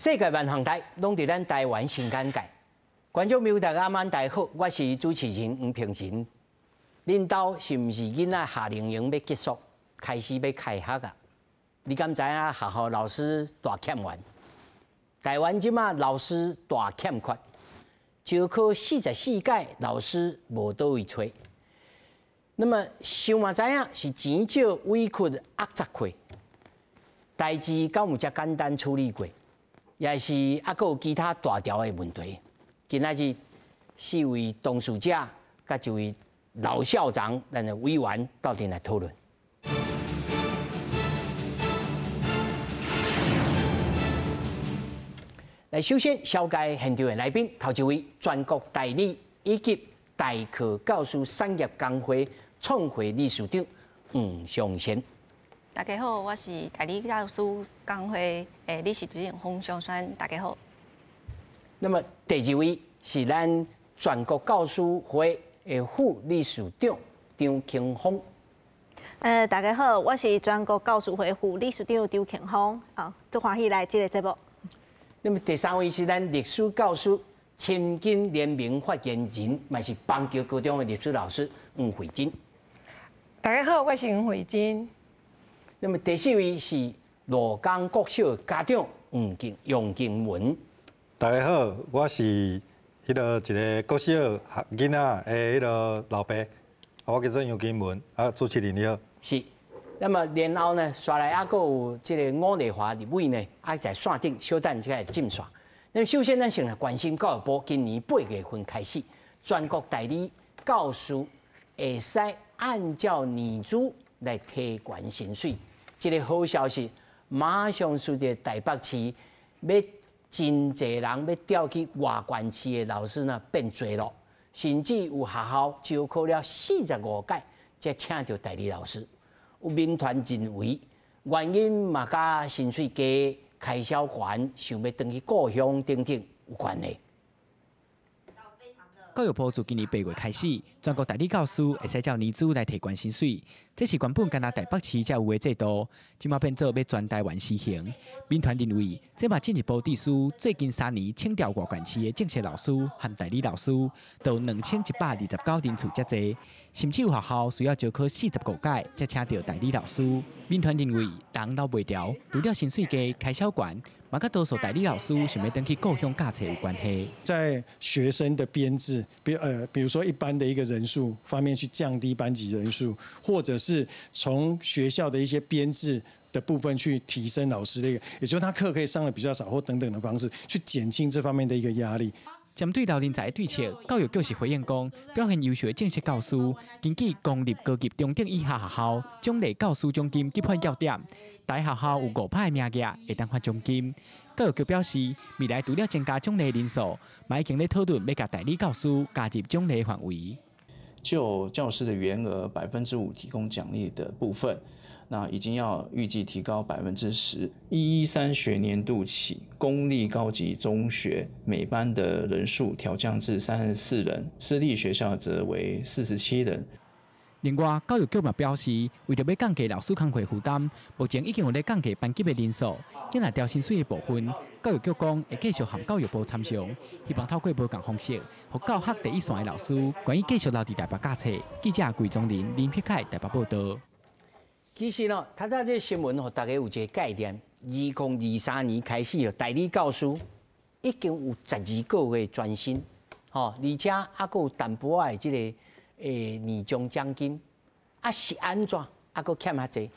世界萬行台攏佇咱台灣新簡介。觀眾朋友大家晚大好，我是主持人黃平仁。恁兜是毋是囡仔夏令營欲結束，開始欲開學啊？你敢知影學校老師大欠員？台灣這馬老師大欠缺，招考44屆老師無佗位揣。那麼想嘛知影是錢少委屈壓雜虧，代誌敢有遮簡單處理過？也是猶閣有其他大條的問題。今仔日四位當事者佮一位老校長，咱的委員鬥陣來討論。來，首先紹介現場的來賓，頭一位全國代理以及代課教師產業工會創會理事長黃松仙。大家好，我是代理教師工會的理事長洪松萱。大家好。那麼第二位是咱全國教師會的副理事長張慶豐。大家好，我是全國教師會副理事長張慶豐。啊，足歡喜來這个節目。那麼第三位是咱歷史教師千金聯盟發言人，嘛是邦橋高中的歷史老師黃惠珍。大家好，我是黃惠珍。那麼第四位是鷺江國小家長黃金楊金文。大家好，我是彼个一个國小囡仔的彼个老爸，我叫做楊金文。啊，主持人你好。是。那麼然後呢，紲來猶閣有這个伍麗華立委呢，啊在線頂小等才會進線。那麼首先，咱先來關心教育部今年8月份開始，全國代理教師會使按照年資來提懸薪水。這个好消息，馬上使得台北市欲真濟人欲調去外縣市的老師呢變濟咯，甚至有學校招考了45屆，才請著代理老師。有民團認為，原因嘛佮薪水低、開銷懸、想欲轉去故鄉等等有關係。教育部自今年8月開始，全國代理教師會使照年資來提懸薪水，這是原本干焦台北市才有的制度，這馬變做欲全台灣施行。民團認為，這嘛進一步致使最近3年請調外縣市的正式老師和代理老師，都2129人次遮濟，甚至有學校需要招考45屆才請著代理老師。民團認為，人留袂牢，除了薪水低、開銷懸，嘛佮多數代理老師想欲轉去故鄉教冊有關係。在學生的編制，比如說一般的一個人數方面去降低班級人數，或者是從學校的一些編制的部分去提升老師的一個，也就是他課可以上的比較少或等等的方式，去減輕這方面的一個壓力。針對留人才的對策，教育局是回應講，表現優秀的正式教師，根據公立高級中等以下學校獎勵教師獎金給發要點，大學校有5趴的名額會當發獎金。教育局表示，未來除了增加獎勵人數，嘛已經咧討論欲共代理教師加入獎勵範圍。就教師的員額5%提供獎勵的部分，那已經要預計提高10%。113學年度起，公立高級中學每班的人數調降至34人，私立學校則為47人。另外，教育局嘛表示，為著欲降低老師工課負擔，目前已經有咧降低班級的人數。若調薪水的部分，教育局講會繼續和教育部參詳，希望透過無仝方式，予教學第一線的老師願意繼續留佇台北教冊。記者桂宗林、林碧凱台北報道。其實呢，頭拄這新聞予大家有一個概念：2023年開始，代理教師已經有12個月全薪，吼，而且猶閣有淡薄仔的這个年終獎金，啊是按怎？猶閣欠較濟？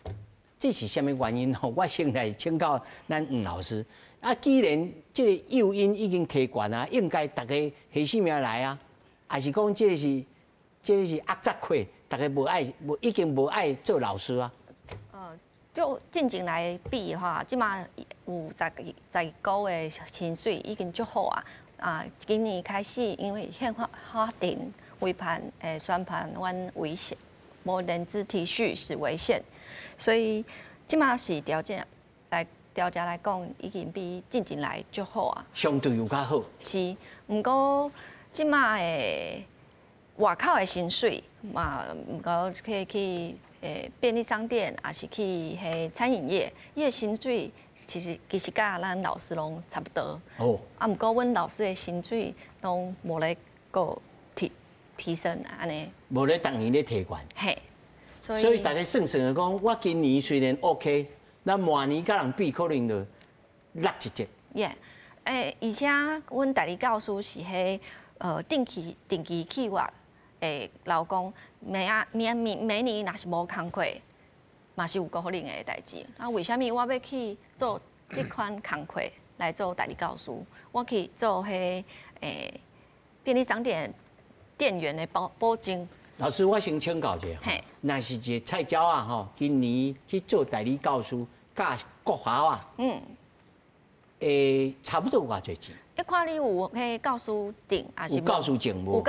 這是啥物原因？吼，我先來請教咱黃老師。啊，既然這个誘因已經提懸啊，應該大家彼性命來啊，還是講這个是壓榨課，大家無愛無已經無愛做老師啊？就進前來比的話，這馬有12個月薪水已經足好啊。啊，今年開始因為憲法法定違反宣判阮違憲，無年資提序是違憲，所以這馬是條件來條件來講，已經比進前來足好啊。相對有較好。是，毋過這馬的外口的薪水嘛，毋過可以去便利商店，抑是去彼餐飲業，伊的薪水其實佮咱老師攏差不多。啊，毋過阮老師的薪水攏無咧閣提升按呢。無咧逐年咧提懸。嘿。所以大家算算講，我今年雖然 OK，咱明年佮人比可能就落一截。 Yeah，而且阮代理教師是彼定期契約的勞工，每啊每每每年若是無工課，嘛是有可能的代誌。啊，為啥物我欲去做這款工課來做代理教師？我去做彼便利商店店員的保證。老師，我先請教一下，若是一個菜鳥仔吼，今年去做代理教師，教國校啊，差不多偌濟錢？一看你有彼教師證，抑是有教師證無？有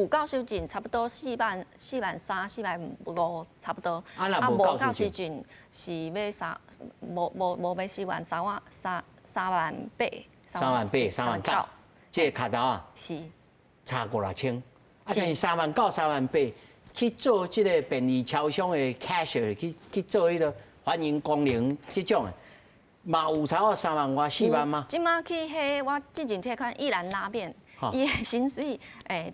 教師證，差不多4萬、4萬3、4萬5，差不多。啊，若無教師證是欲三，無欲4萬3萬3 3萬8。 3萬8，3萬9，這個跤頭啊，是差五六千。啊，但是3萬9、3萬8去做這個便利超商的 cashier，去做彼個歡迎光臨這種的，嘛有差不多3萬外、4萬嗎？這馬去彼，我進前睇看一蘭拉麵，伊的薪水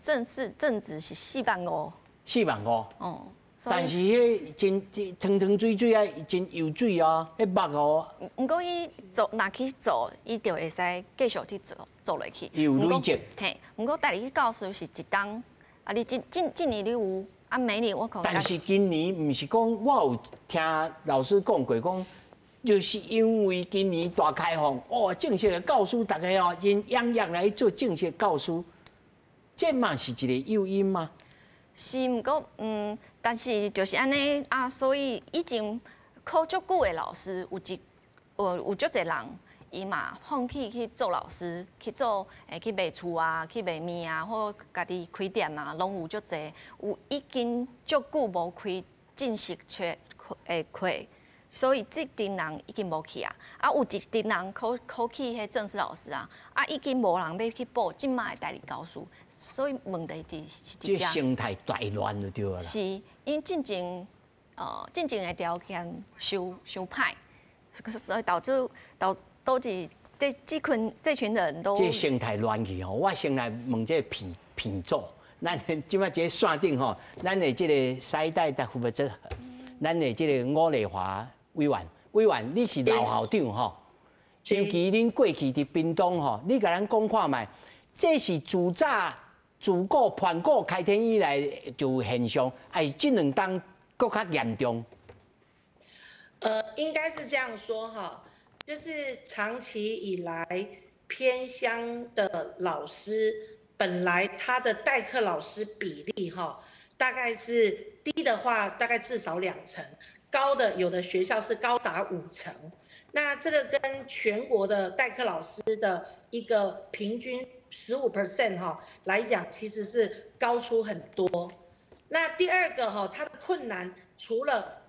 正式正職是4萬5。4萬5。哦。但是彼真湯湯水水啊，真油水啊，彼肉哦。毋過伊做若去做，伊就會使繼續去做做落去。有累積。嘿，毋過代理教師是一冬，啊，你這年你有，啊，明年我可能。但是今年毋是講，我有聽老師講過，講就是因為今年大開放，哦，正式的教師大家哦，真踴躍來做正式教師，這嘛是一個誘因嗎？是，毋過，但是就是按呢啊，所以以前考足久的老師，有足濟人，伊嘛放棄去做老師，去做去賣厝啊，去賣麵啊，或家己開店啊，攏有足濟。有已經足久無開正式冊課，所以這陣人已經無去啊。啊，有一陣人考去彼正式老師啊，啊，已經無人欲去報這馬的代理教師。所以問題就是這生態大亂就對啦。是，𪜶進前的條件傷傷歹，所以導致這群人都。這生態亂去吼，我先來問這個片組，咱這馬這個線頂吼，咱的這個世代的負責，咱的這個伍麗華委員，委員你是老校長吼，尤其恁過去佇屏東吼，你共咱講看覓，這是自早。自古盤古開天以來就有現象，抑是這兩冬閣較嚴重？應該是這樣說哈，就是長期以來偏鄉的老師，本來他的代課老師比例哈，大概是低的話大概至少2成，高的有的學校是高達5成。那這個跟全國的代課老師的一個平均15% 哈來講，其實是高出很多。那第二個哈，他的困難除了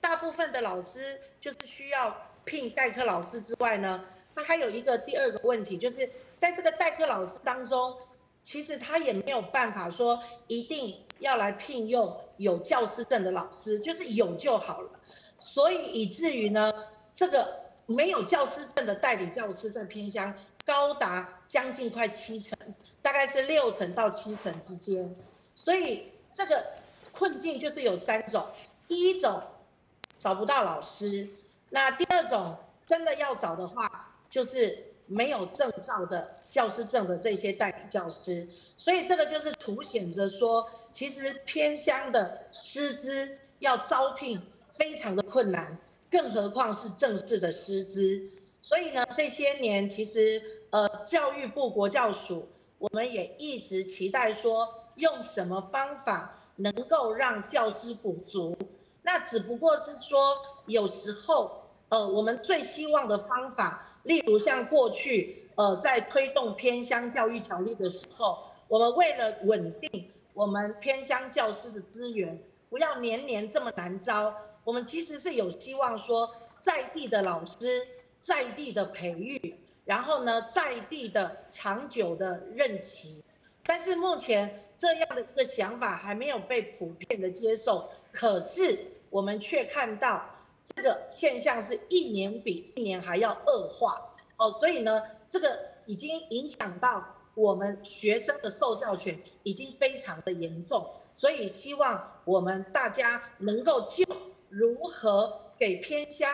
大部分的老師就是需要聘代課老師之外呢，他還有一個第二個問題，就是在這個代課老師當中，其實他也沒有辦法說一定要來聘用有教師證的老師，就是有就好了。所以以至於呢，這個沒有教師證的代理教師在偏鄉高達將近快7成，大概是6成到7成之間。所以這個困境就是有三種：第一種找不到老師；那第二種真的要找的話，就是沒有證照的教師證的這些代理教師。所以這個就是凸顯着說，其實偏鄉的師資要招聘非常的困難，更何況是正式的師資。所以呢，這些年其實教育部國教署，我們也一直期待說，用什麼方法能夠讓教師補足。那只不過是說，有時候我們最希望的方法，例如像過去在推動偏鄉教育條例的時候，我們為了穩定我們偏鄉教師的資源，不要年年這麼難招，我們其實是有希望說，在地的老師，在地的培育，然後呢，在地的長久的任期。但是目前這樣的一個想法還沒有被普遍的接受。可是我們卻看到这个现象是一年比一年还要恶化哦，所以呢，这个已经影响到我们学生的受教权，已经非常的严重。所以希望我们大家能够就如何给偏乡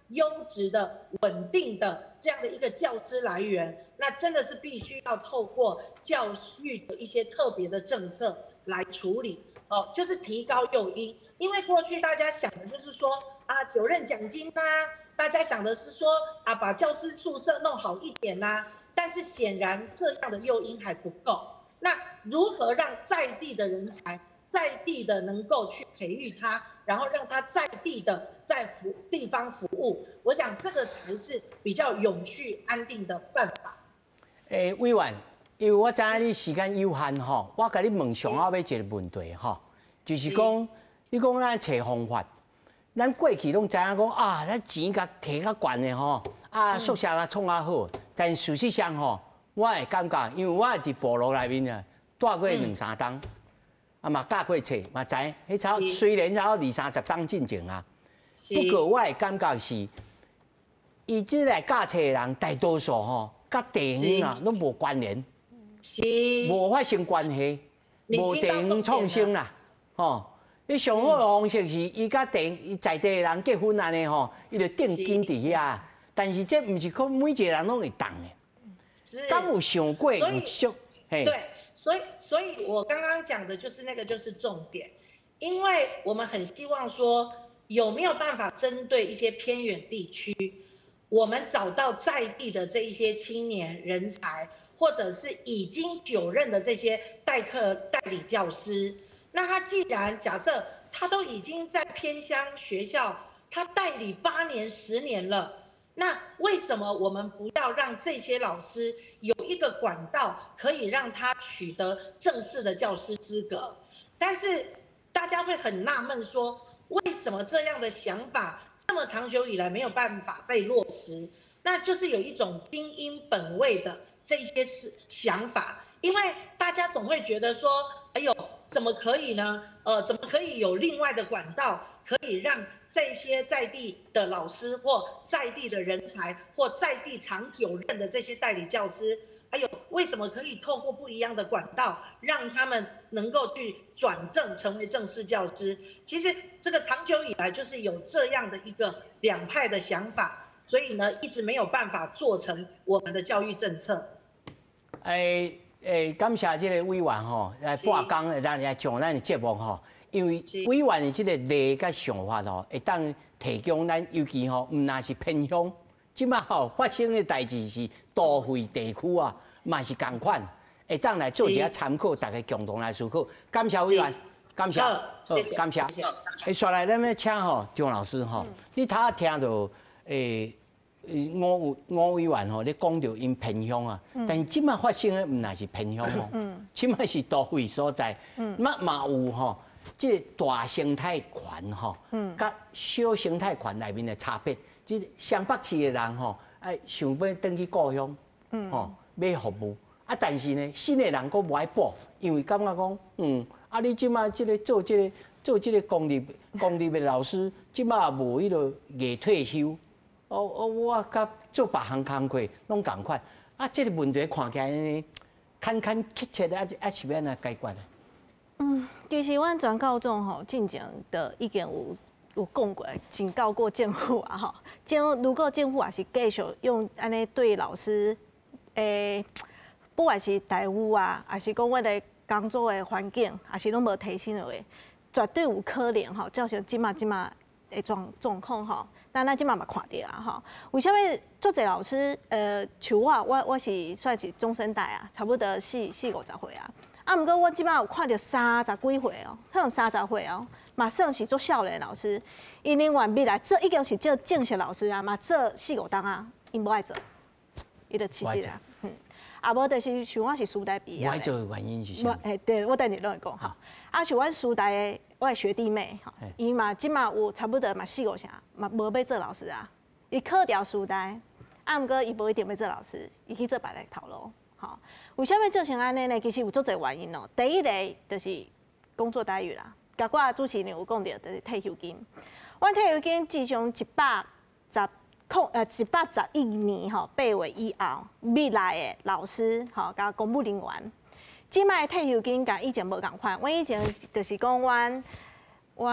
优质的、稳定的这样的一个教师来源，那真的是必须要透过教育的一些特别的政策来处理哦，就是提高诱因。因为过去大家想的就是说啊，久任奖金呐，大家想的是说啊，把教师宿舍弄好一点呐，但是显然这样的诱因还不够。那如何让在地的人才，在地的能够去培育他，然后让他在地的在地方服务，我想这个才是比较永续安定的办法。委员，因为我知影你时间有限吼，我共你问上后尾一个问题吼，就是讲，你讲咱揣方法，咱过去拢知影讲啊，咱钱共提较悬的吼，啊宿舍啊创较好，但事实上吼，我会感觉，因为我伫部落内面啊，蹛过两三冬。啊嘛教过册，嘛知，彼差虽然差二三十冬进前啊，不过我的感觉是，伊这来教册的人大多数吼，佮地方啊拢无关联，无发生关系，无地方创生啦，吼。你上好的方式是，伊佮地在地的人结婚按呢吼，伊就定根伫遐。但是这毋是讲每一个人拢会当的。敢有想过有足？对。所以我刚刚讲的就是那个，就是重点，因为我们很希望说，有没有办法针对一些偏远地区，我们找到在地的这一些青年人才，或者是已经久任的这些代课代理教师，那他既然假设他都已经在偏乡学校，他代理8年、10年了。那为什么我们不要让这些老师有一个管道，可以让他取得正式的教师资格？但是大家会很纳闷说，为什么这样的想法这么长久以来没有办法被落实？那就是有一种精英本位的这些想法，因为大家总会觉得说，哎呦，怎么可以呢？怎么可以有另外的管道可以让这些在地的老师或在地的人才或在地长久任的这些代理教师，还有为什么可以透过不一样的管道，让他们能够去转正成为正式教师？其实这个长久以来就是有这样的一个两派的想法，所以呢，一直没有办法做成我们的教育政策。感谢这个委员吼，来半工来来上咱的节目吼。因为委员的这个例佮想法吼，会当提供咱，尤其吼，毋但是偏乡，这马吼发生的代志是都会地区啊，嘛是仝款，会当来做一下参考，大家共同来思考。感谢委员，感谢，好，感谢。接下来咱欲请吼张老师吼，你头仔听著吴吴委员吼，咧讲著𪜶偏乡啊，但是这马发生的毋但是偏乡哦，这马是都会所在，嘛嘛有吼。这个大生态圈吼，佮小生态圈内面的差别，这双北市的人吼，爱想欲转去故乡，吼，欲服务，啊，但是呢，新的人阁无爱补，因为感觉讲，啊，你这马这个做这个做这个公立公立的老师，这马无彼个月退休，哦哦，我佮做别项工课拢仝款，啊，这个问题看起来呢，牵牵切切的，啊啊是欲按怎解决的？其实阮全教总吼，进前就已经有讲过，警告过政府啊吼，如果政府也是继续用按呢对老师，不管是待遇啊，抑是讲阮的工作的环境，抑是拢无提升的话，绝对有可能吼造成这马这马的状况吼。但咱这马嘛看著啊吼，为啥物足济老师？像我，我是算是中生代啊，差不多四四五十岁啊。啊，毋过我这马有看著三十几岁哦，可能30岁哦，嘛算是足少年老师，𪜶宁愿欲来做，已经是做正式老师啊，嘛做四五冬啊，𪜶无爱做，伊就辞职啊。啊，无就是像我是师大毕业。无爱做的原因是啥？欸，对，我等下拢会讲吼。啊，像阮师大的我的学弟妹吼，伊嘛这马有差不多嘛四五成，嘛无欲做老师啊。伊考著师大，啊，毋过伊无一定欲做老师，伊去做别个头路。吼，为啥物做成按呢呢？其实有足济原因哦。第一个就是工作待遇啦，佮我主持人有讲著，就是退休金。阮退休金自從111年吼8月以後，入來的老師吼，佮公務人員，這擺退休金佮以前無仝款。阮以前就是講阮我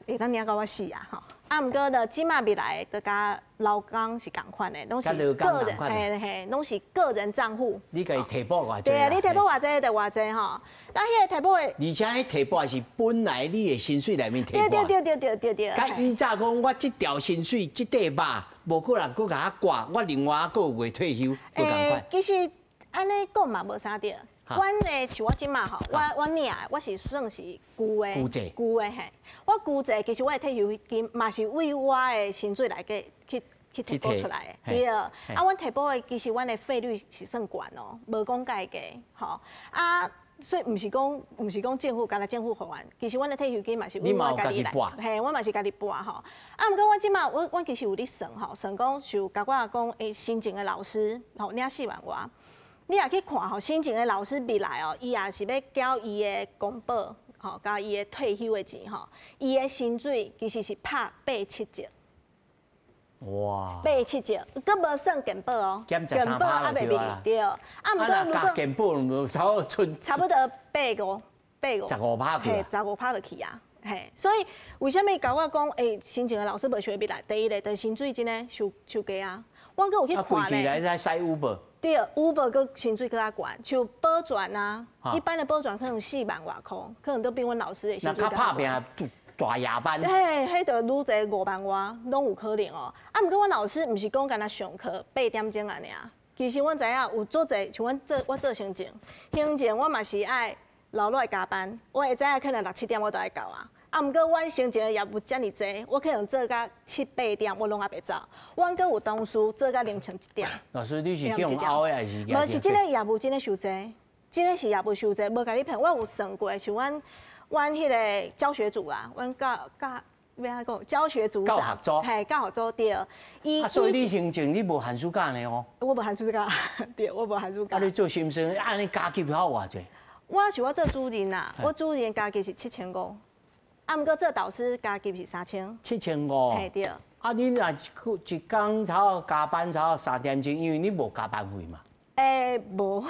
會當領到我死啊吼。啊，毋過呢，這擺入來的，就佮勞工是仝款的，攏是個人，嘿嘿，攏是個人帳戶。你家己提撥偌濟？對啊，你提撥偌濟就偌濟吼。啊，彼個提撥的，而且彼提撥是本來你的薪水內面提撥。對對對對對對對。佮以早講，我這條薪水這塊肉，無可能閣共我掛，我另外閣有月退休，無仝款。其實按呢講嘛無啥對。阮的像我這馬吼，我領的我是算是舊的，舊制，舊的嘿。我舊制其實我的退休金嘛是為我的薪水來計去提撥出來的，對。啊，阮提撥的其實阮的費率是算懸哦，無講介低，吼。啊，所以毋是講政府，干焦政府予阮，其實阮的退休金嘛是為我家己來，嘿，我嘛是家己撥吼。啊，毋過我這馬我其實有咧算吼，算講就共我講，新進的老師吼領4萬外。你若去看吼，新進的老師入來哦，伊也是欲繳伊的公保，吼，佮伊的退休的錢吼，伊的薪水其實是拍八七折。哇！八七折，閣無算健保哦，減13趴對啊。對，啊，毋過如果健保差不多剩差不多八五八五15趴去，嘿，15趴就去啊，嘿，所以為啥物共我講，新進的老師無想欲入來？第一个，就是薪水真的傷傷低啊。我閣有去看咧。啊，規氣來駛 Uber。對，Uber 閣薪水閣較懸，像保全啊，一般的保全可能4萬外箍，可能都比阮老師的薪水。那較拍拚大夜班。嘿，彼就愈濟5萬外，攏有可能哦。啊，毋過阮老師毋是講干焦上課8點鐘按呢爾，其實阮知影有足濟，像阮做我做行政，行政我嘛是愛留落來加班，我會知影可能6、7點我就愛到啊。啊，毋過阮行政的業務遮爾濟，我可能做到7、8點，我攏猶袂走。阮閣有同事做到凌晨1點。老師，你是去予敖的還是？無，是這個業務真的傷濟，真的是業務傷濟，無共你騙。我有算過，像阮彼個教學組啊，阮教教欲按怎講？教學組長，教學組，嘿，教學組對。啊，所以你行政你無寒暑假呢哦？我無寒暑假，對，我無寒暑假。啊，你做先生，按呢加給較偌濟？我是我做主任啦，我主任加給是7500。啊，毋過做導師加給是3000。7500。嘿對。啊，你若一工差不多加班差不多3點鐘，因為你無加班費嘛。欸，無。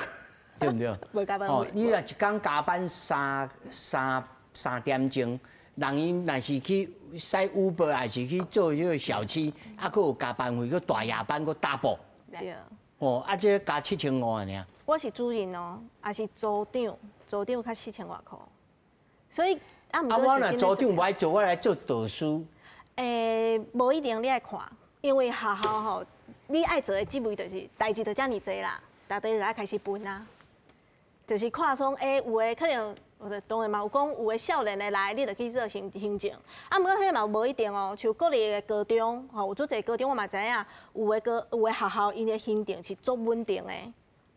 對毋對？無加班費。哦，你若一工加班三點鐘，人𪜶若是去駛 Uber，還是去做這個小七，啊，閣有加班費，閣大夜班，閣 double。對。哦，啊，這加7500爾。我是主任哦，也是組長，組長較4000外箍，所以。啊，我若組長無愛做，我來做導師。欸，無一定你愛看，因為學校吼，你愛做的職位就是代誌就遮爾濟啦，逐家就愛開始分啊。就是看說，欸，有的可能，當然嘛有講有的少年的來，你就去做行政。啊，毋過彼嘛無一定哦，像國立的高中，吼，有足濟高中我嘛知影，有的學校𪜶的行政是足穩定的。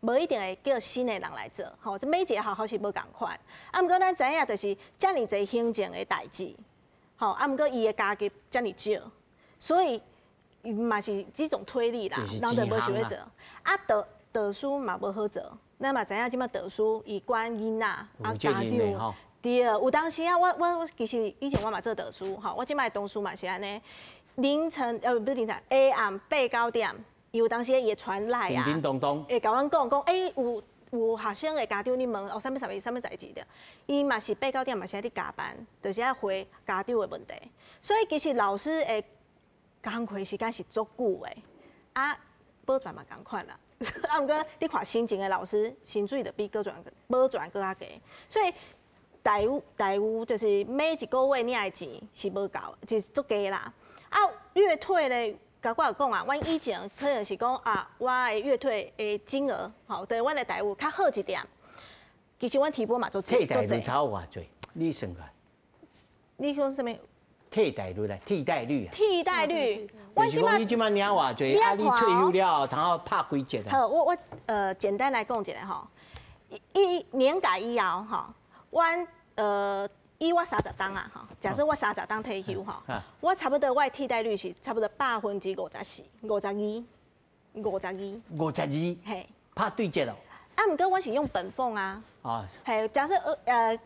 無一定會叫新的人來做，吼，這每一個學校是無仝款。啊，毋過咱知影就是遮爾濟行政的代誌，吼，啊，毋過伊的加給遮爾少，所以嘛是這種推力啦，人就無想欲做。啊，導師嘛無好做，咱嘛知影這馬導師伊管囡仔，啊，家長，對，有當時啊，我其實以前我嘛做導師，吼，我這擺同事嘛是按呢，凌晨不是凌晨，下暗8、9點。有當時伊會傳 LINE 啊，會共阮講講，欸，有學生的家長咧問，哦，啥物啥物啥物代誌的，伊嘛是8、9點嘛是愛咧加班，就是愛回家長的問題。所以其實老師的工課時間是足久的，啊，保全嘛仝款啦。啊，毋過你看新進的老師薪水就比保全閣較低，所以待遇就是每一個月領的錢是無夠，就是足低啦。啊，月退咧。共我有講啊，阮以前可能是講啊，我的月退的金額，吼，對，阮的待遇較好一點。其實阮提撥嘛足濟。替代率差偌濟？你算過？你講啥物？替代率來，替代率。替代率。就是講你這擺領偌濟，啊，你退休了後，通好拍幾折啊？好，我簡單來講一下吼，一年改以後吼，阮以我30冬啊，吼，假設我30冬退休吼，我差不多我的替代率是差不多54%、52、52。52。嘿。拍對折哦。啊，毋過我是用本俸啊。啊。嘿，假設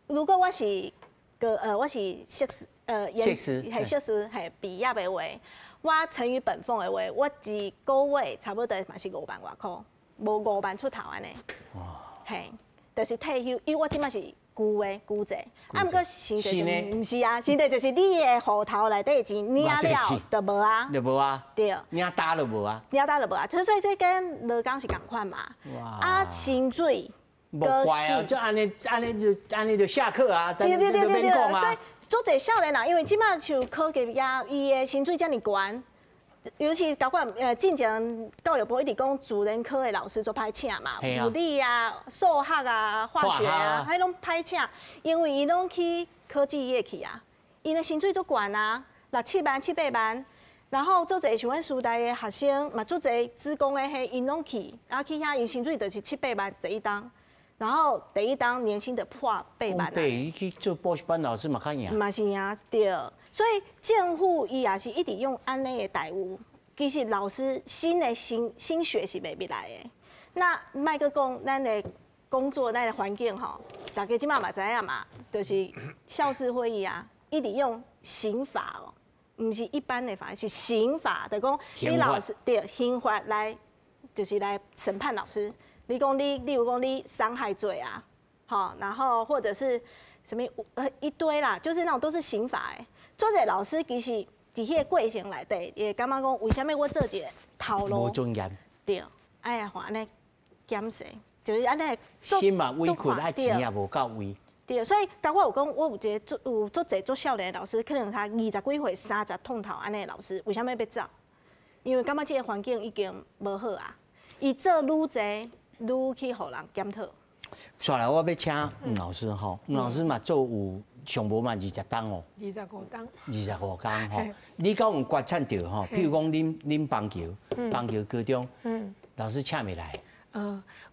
如果我是个我是碩士，碩士，係碩士，係畢業的話，我乘以本俸的話，我一個月差不多嘛是5萬外箍，無5萬出頭按呢。哇！嘿，就是退休，因為我這擺是舊的舊制，啊，毋過新制就毋是啊，新制就是你的戶頭內底的錢領了就無啊，就無啊，對，領焦就無啊，領焦就無啊，所以這跟勞工是仝款嘛。啊，薪水無怪啊，就按呢按呢就按呢就下課啊，對對對對對，所以足濟少年人，因為這擺像科技業，伊的薪水遮爾懸。尤其包括進前教育部一直講自然科的老師足歹請嘛，物理啊、數學啊、化學啊，彼攏歹請，因為伊攏去科技業去啊，𪜶的薪水足懸啊，六七萬、七八萬，然後足濟像阮師大的學生嘛，足濟資工的彼，𪜶攏去，然後去遐𪜶薪水就是七八萬第一冬，然後第一冬年薪就破八萬。對，伊去做補習班老師嘛較贏。嘛是贏，對。所以政府伊也是一直用按呢的待遇，其實老師新的新血是袂入來的。那莫閣講咱的工作，咱的環境吼，大家這擺嘛知影嘛，就是校事會議啊，一直用刑法哦，毋是一般的法，是刑法，就講你老師對刑法來，就是來審判老師。你講你，例如講你傷害罪啊，吼，然後或者是什麼一堆啦，就是那種都是刑法的。足濟老師其實佇彼個過程內底，會感覺講為啥物我做一個頭路無尊嚴？對，愛啊，按呢減稅，就是按呢。心嘛委屈，啊錢也無到位。對，所以剛我有講，我有一個足有足濟足少年的老師，可能他20幾歲、30碰頭按呢老師，為啥物欲走？因為感覺這個環境已經無好啊，伊做愈濟，愈去予人檢討。煞來我欲請吳老師吼，吳老師嘛做有上無嘛20冬哦，25冬， 25冬吼。你敢有觀察著吼？譬如講恁邦橋，邦橋高中，老師請袂來。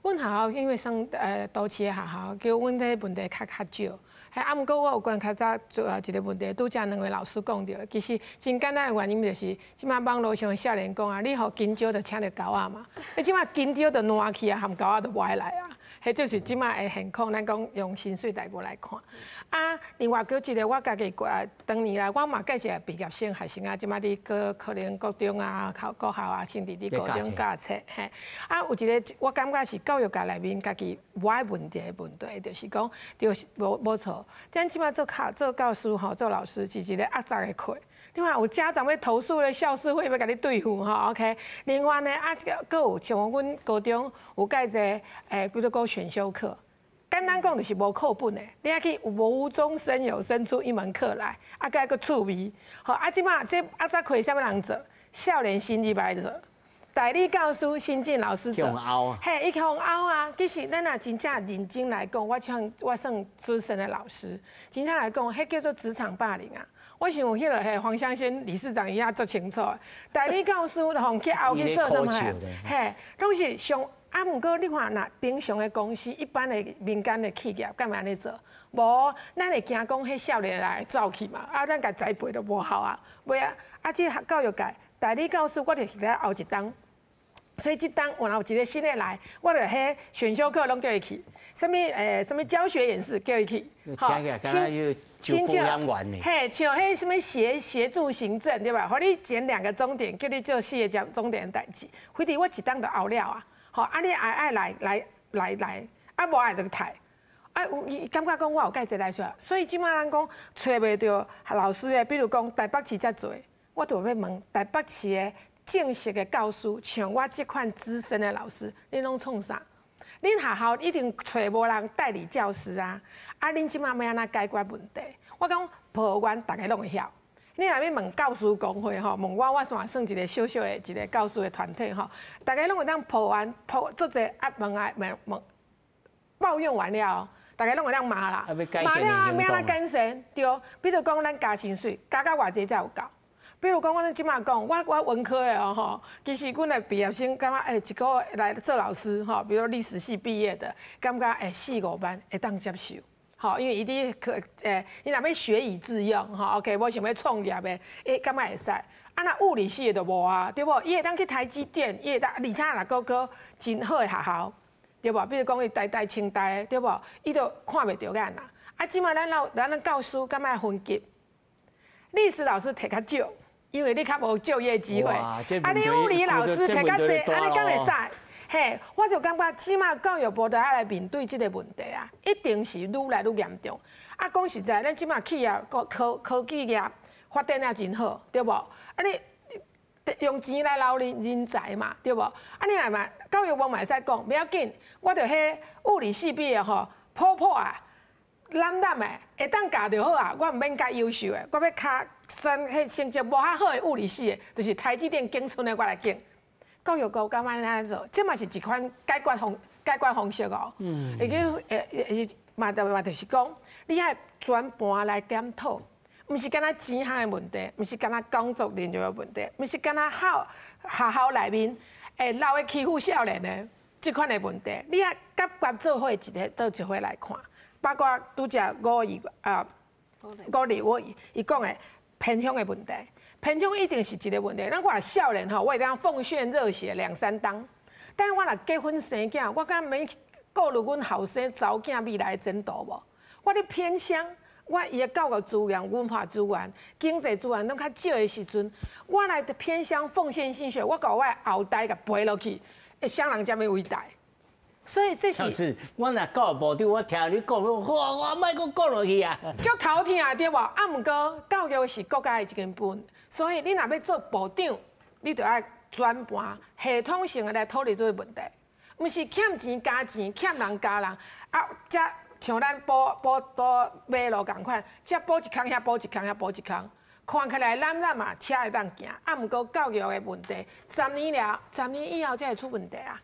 阮學校因為算都市的學校，叫阮這問題較少。嘿，啊，毋過我有觀較早做一個問題，拄才兩位老師講著，其實真簡單的原因就是，這擺網路上的少年講啊，你予香蕉就請著猴仔嘛，你這擺香蕉就爛去啊，含猴仔都無愛來啊。彼就是這擺的現況，咱講用薪水待遇來看。啊，另外閣一個我家己過當年來，我嘛介紹畢業生學生啊，這擺佇閣可能國中啊、考國校啊，甚至佇高中教冊嘿。啊，有一個我感覺是教育界內面家己無愛問題的問題，就是講，就是無錯。咱這擺做教師吼，做老師是一個壓榨的課。另外有家長欲投訴咧，校事會欲共你對付吼，OK。另外呢，啊，閣有像阮高中有蓋一个，比如講選修課，簡單講就是無課本的，你愛去無中生有生出一門課來，啊，閣閣趣味，好，啊，這擺這壓榨課啥物人做？少年新入來做。代理教師、新進老師做，嘿，伊予僥啊！其實咱若真正認真來講，我算資深的老師，真正來講，彼叫做職場霸凌啊！我想彼个嘿黃香仙理事長伊也足清楚，代理教師予去僥去做啥物？嘿，攏是上啊！毋過你看，若平常的公司、一般的民間的企業，敢會按呢做？無，咱會驚講彼少年來走去嘛？啊，咱共栽培都無效啊！袂啊！啊，這教育界代理教師，我就是咧後一冬。所以這冬原來有一個新的來，我就彼選修課攏叫伊去，啥物教學演示叫伊去，吼，新教嘿，像彼啥物協助行政對吧？予你減2個鐘點，叫你做四個鐘點的代誌，非得我一冬就僥了啊！吼，啊你愛愛來來來來，啊無愛就退。啊，有伊感覺講我有蓋濟來說，所以這擺咱講揣袂著老師的，比如講台北市遮濟，我就欲問台北市的正式的教師，像我這款資深的老師，恁攏創啥？恁學校一定揣無人代理教師啊！啊，恁這擺欲按怎解決問題？我講抱怨，逐个攏會曉。你若欲問教師公會吼，問我，我算算一個小小的一個教師的團體吼，逐家攏會當抱怨，抱足濟啊問啊問問抱怨完了，逐家攏會當罵啦，罵了啊，欲按怎改善？對，比如講咱加薪水，加到偌濟才有夠？比如講，我這擺講，我文科的哦吼，其實阮的畢業生感覺一個月來做老師吼，比如歷史系畢業的，感覺四五萬會當接受，吼，因為伊佇課伊若欲學以致用吼，OK，無想欲創業的，感覺會使。啊，若物理系的就無啊，對無？伊會當去台積電，伊會當，而且若閣閣真好的學校，對無？比如講伊台大、清大的，對無？伊就看袂著眼啦。啊，這馬咱教師敢愛分級？歷史老師提較少，因為你較無就業機會。啊，你物理老師提較濟，啊，你敢會使？嘿，我就感覺這馬教育部都愛來面對這個問題啊，一定是愈來愈嚴重。啊，講實在，咱這馬企業科技業發展也真好，對無？啊，你用錢來留人才嘛，對無？啊，你若嘛教育部嘛會使講，袂要緊，我著彼物理系畢業吼，普普啊，懶懶的，會當教就好啊，我毋免較優秀的，我欲較選彼成績無較好的物理系的，就是台積電景春的，我來揀。教育局敢按呢做，這嘛是一款解決方式哦。會記會嘛就嘛就是講，你愛全盤來檢討，毋是干焦錢項的問題，毋是干焦工作人員的問題，毋是干焦學校內面會鬧咧欺負少年的這款的問題，你愛佮關做伙一個做一伙來看，包括拄才吳議啊，吳立我伊講的偏鄉的問題。偏鄉一定是一個問題。咱看少年吼，我會當奉獻熱血兩三冬，但我若結婚生囝，我敢免顧慮阮後生查某囝未來的前途無？我咧偏鄉，我伊的教育資源、文化資源、經濟資源攏較少的時陣，我來偏鄉奉獻心血，我共我的後代共陪落去，會啥人這麼偉大？所以這是，是我若教育部長，我聽你講，我莫閣講落去啊！足頭疼對無？啊，毋過教育是國家的一根本，所以你若欲做部長，你就愛全盤系統性的來討論這個問題，毋是欠錢加錢，欠人加人，啊，這像咱補馬路仝款，這補一空，遐補一空，遐補一空，看起來懶懶嘛，車會當行，啊，毋過教育的問題，十年了，十年以後才會出問題啊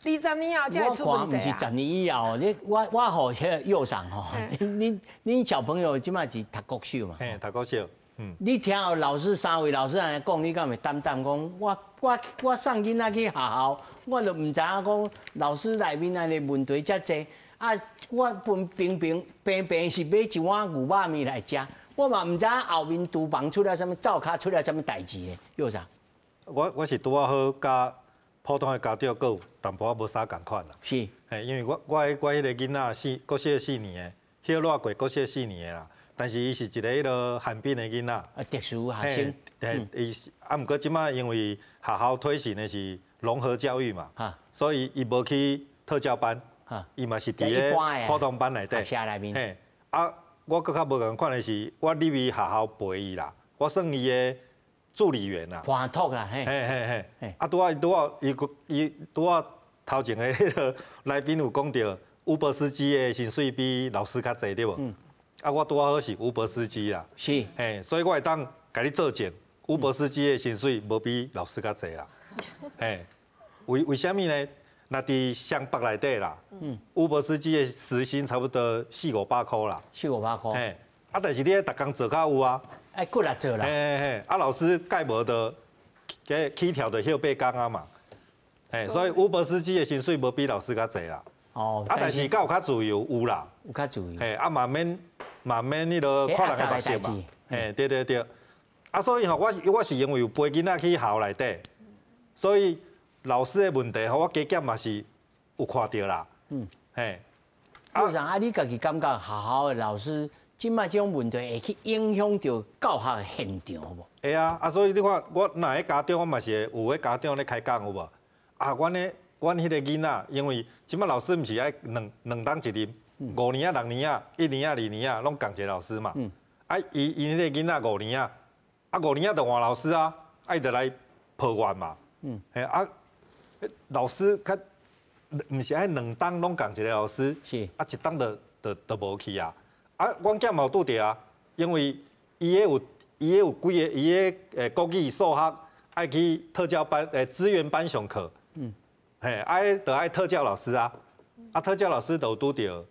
！20年後才會出問題。我看毋是十年以後，你我予彼個幼長吼，恁小朋友這馬是讀國小嘛？嘿，讀國小。嗯。你聽予老師三位老師按呢講，你敢會擔擔講？我送囡仔去學校，我就毋知影講老師內面按呢問題遮濟。啊，我本平平平平是買一碗牛肉麵來食，我嘛毋知影後面廚房出了啥物，灶跤出了啥物代誌的，幼長。我是拄仔好佮普通的家長閣有淡薄仔無啥仝款啦。是。嘿，因為我彼個囡仔國小四年的，歇熱過國小四年的啦，但是伊是一個彼個寒病的囡仔。啊，特殊學生。嘿，伊是啊，毋過這馬因為學校推行的是融合教育嘛，所以伊無去特教班。伊嘛是佇咧普通班內底。嘿，啊，我閣較無仝款的是，我入去學校陪伊啦，我算伊的助理員啦。伴托啦，嘿。嘿嘿嘿。啊，拄仔伊拄仔頭前的彼個來賓有講著，Uber 司機的薪水比老師較濟對無？啊，我拄仔好是 Uber 司機啦。是。嘿，所以我會當共你作證，Uber 司機的薪水無比老師較濟啦。嘿，為啥物呢？若佇雙北內底啦，Uber 司機的時薪差不多四五百箍啦。四五百箍。嘿，啊，但是你愛逐工做較有啊。愛骨力做啦。嘿嘿嘿，啊，老師蓋無就起跳就歇八工啊嘛。嘿，所以 Uber 司機的薪水無比老師較濟啦。哦。啊，但是敢有較自由有啦。有較自由。嘿，啊嘛免彼落看人的目色嘛。嘿，對對對。啊，所以吼，我是因為有陪囡仔去學校內底，所以老師的問題吼，我加減嘛是有看著啦。嘿。啊，啊，你家己感覺學校的老師這擺這種問題會去影響著教學現場無？會啊，啊，所以你看，我若彼家長，我嘛是會有彼家長咧開講有無？啊，阮彼個囡仔，因為這擺老師毋是愛兩冬一任，5年仔、6年仔、1年仔、2年仔，攏仝一個老師嘛。啊，伊彼個囡仔五年仔，啊五年仔就換老師啊，啊伊就來抱怨嘛。嘿啊，老師較毋是愛兩冬攏仝一個老師，是啊一冬就無去啊。啊，阮囝嘛有拄著啊，因為伊彼有幾個伊彼國語、數學愛去特教班資源班上課。嘿，啊，彼就愛特教老師啊，啊特教老師就有拄著，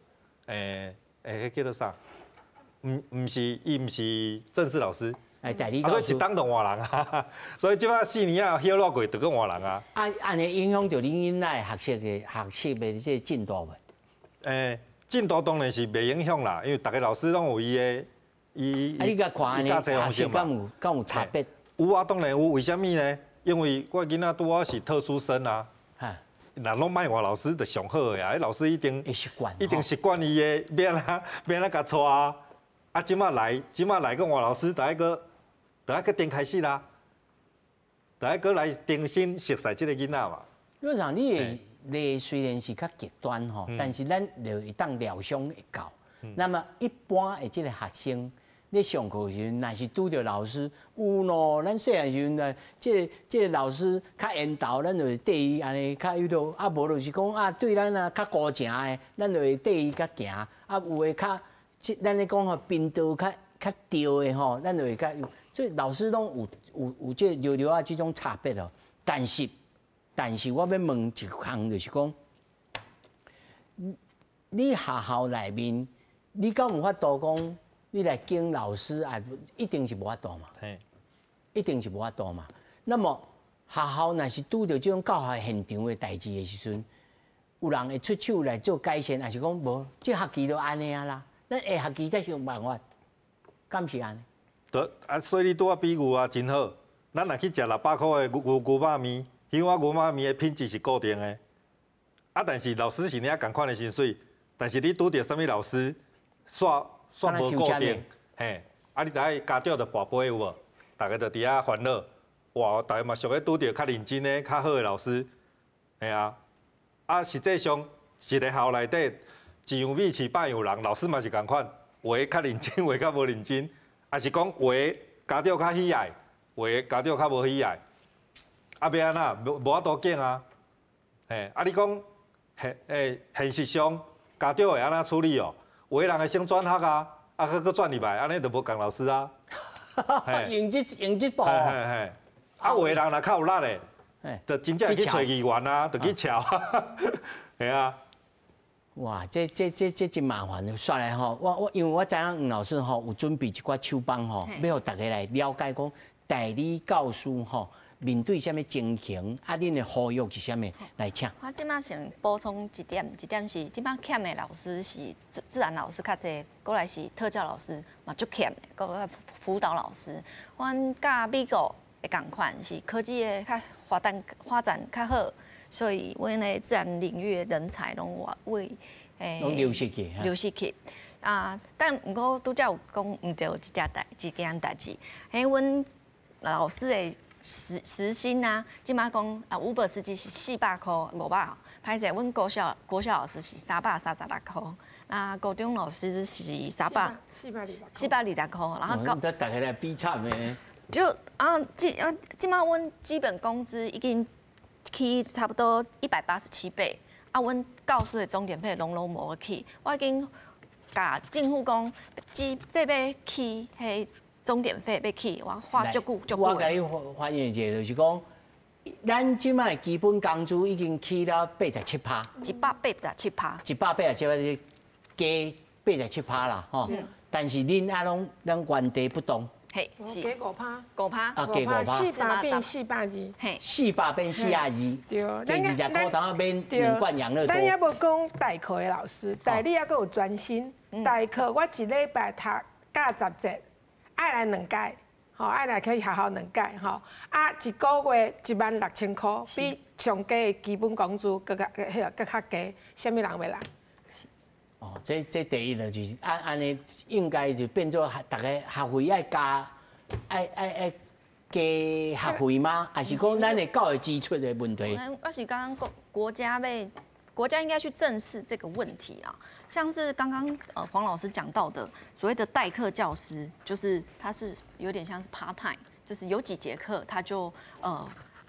彼叫做啥？毋是，伊毋是正式老師。哎，代理教師。啊，所以一冬就換人啊，所以這擺四年仔歇熱過，就閣換人啊。啊，按呢影響著恁囡仔學習的這個進度袂？進度當然是袂影響啦，因為逐个老師攏有伊的，伊啊，你共看按呢學習敢有差別？有啊，當然有。為啥物呢？因為我囡仔拄好是特殊生啊。若攏莫換老師就上好的啊！彼老師一定會習慣，一定習慣伊的，欲按怎欲按怎共帶啊！啊，這馬來，這馬來閣換老師，就愛閣就愛閣重開始啦，就愛閣來重新熟悉這个囡仔嘛。院長，你的例雖然是較極端吼，但是咱就會當料想會到。那麼一般的這个學生，咧上課時陣，若是拄著老師有喏，咱細漢時陣啊，這个老師較緣投，咱就會綴伊按呢較彼落，啊無就是講啊對咱啊較孤情的，咱就會綴伊較行，啊有的較，這咱咧講吼頻道較較對的吼，咱就會較，所以老師攏有有有這個弱弱仔這種差別哦。但是，但是我欲問一項，就是講，你學校內面，你敢有法度講？你來揀老師啊，一定是無法度嘛，一定是無法度嘛。那麼學校若是拄著這種教學現場的代誌的時陣，有人會出手來做改善，抑是講無？這學期就按呢啊啦，咱下學期再想辦法，敢是按呢？對啊，所以你拄仔比喻啊，真好。咱若去食600箍的牛牛牛肉麵，彼碗牛肉麵的品質是固定的。啊，但是老師是領仝款的薪水，但是你拄著啥物老師，煞煞無固定，嘿，啊，你知影家長就跋杯有無？逐家就佇遐煩惱，哇，逐家嘛想欲拄著較認真的、較好的老師，嘿啊，啊，實際上一个校內底一樣米飼百樣人，老師嘛是仝款，有的較認真，有的較無認真，抑是講有的家長較喜愛，有的家長較無喜愛，啊，欲按怎？無無法度揀啊，嘿，啊，你講現欸現實上家長會按怎處理哦？有的人會先轉學啊，啊，閣閣轉入來，按呢就無仝老師啊。用這用這步。嘿嘿。啊，有的人若較有力的，就真正去揣議員啊，就去撬。嘿啊。哇，這這這這真麻煩。煞來吼，我我因為我知影黃老師吼有準備一寡手板吼，欲予大家來了解講代理教師吼面對啥物情形，啊，恁的呼籲是啥物？來請。我這馬先補充一點，一點是這馬欠的老師是自自然老師較濟，過來是特教老師嘛足欠的，閣較輔導老師。阮佮美國的仝款是科技的較發展發展較好，所以阮的自然領域的人才攏為攏流失去，流失去。啊，但毋過拄才有講毋對一隻代一件代誌，彼阮老師的時時薪啊，這馬講啊，Uber 司機是400箍500，歹勢，阮國小國小老師是336箍，啊，高中老師是三百420箍，然後高。這逐家來比慘的。就啊，這啊，這馬阮基本工資已經起差不多187倍，啊，阮教師的鐘點費攏攏無起，我已經共政府講，這這欲起彼鐘點費欲起，我花足久足久。我共你反映一下，就是講，咱這擺基本工資已經起了87趴。187趴。 187，加87趴啦，吼。但是恁啊攏咱原地不動。嘿，是加5趴，五趴，啊，加五趴，400變420。嘿，400變420。對，加20箍通買兩罐養樂多。咱猶無講代課的老師，代理猶閣有專心。代課我一禮拜讀教十節，愛來兩屆，吼，愛來去學校兩屆，吼。啊，一個月16,000箍，比上低的基本工資閣較彼個閣較低，啥物人欲來？哦，這這第一就是按按呢，應該就變做逐家學費愛加，愛愛愛加學費嗎？抑是講咱的教育支出的問題？我是剛剛國國家欲國家應該去正視這個問題啊。像是剛剛黃老師講到的所謂的代課教師，就是他是有點像是 part time，就是有幾節課他就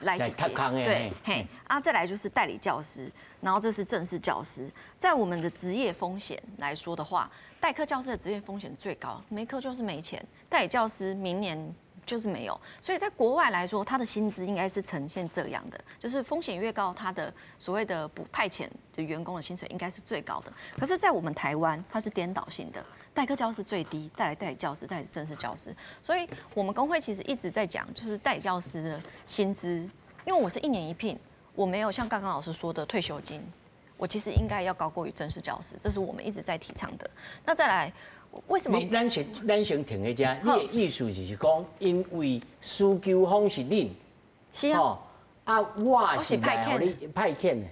來幾節，對，嘿，啊，再來就是代理教師，然後這是正式教師。在我們的職業風險來說的話，代課教師的職業風險最高，沒課就是沒錢。代理教師明年就是沒有，所以在國外來說，他的薪資應該是呈現這樣的，就是風險越高，他的所謂的不派遣的員工的薪水應該是最高的。可是，在我們台灣，它是顛倒性的，代課教師最低，再來代理教師，再來正式教師。所以，我們工會其實一直在講，就是代理教師的薪資，因為我是一年一聘，我沒有像剛剛老師說的退休金，我其實應該要高過於正式教師，這是我們一直在提倡的。那再來。為什麼？你咱先咱先停佇遮，你的意思就是講，因為需求方是恁，是啊，啊，我是來予你派遣的，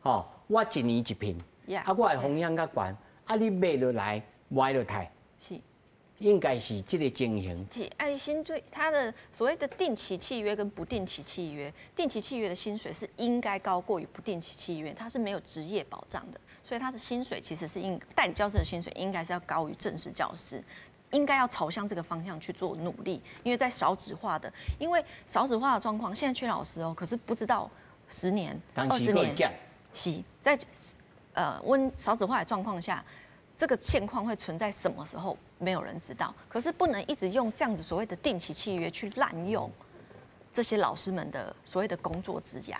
吼，我一年一聘，啊，我的风险較懸，啊，你買落來賣落刣，是，應該是這個情形。是，按薪水，他的所謂的定期契約跟不定期契約，定期契約的薪水是應該高過於不定期契約，它是沒有職業保障的，所以他的薪水其實是應代理教師的薪水應該是要高於正式教師。應該要朝向這個方向去做努力，因為在少子化的，因為少子化的狀況，現在缺老師哦，可是不知道10年、20年，是在溫少子化的狀況下，這個現況會存在什麼時候，沒有人知道。可是不能一直用這樣子所謂的定期契約去濫用這些老師們的所謂的工作職涯。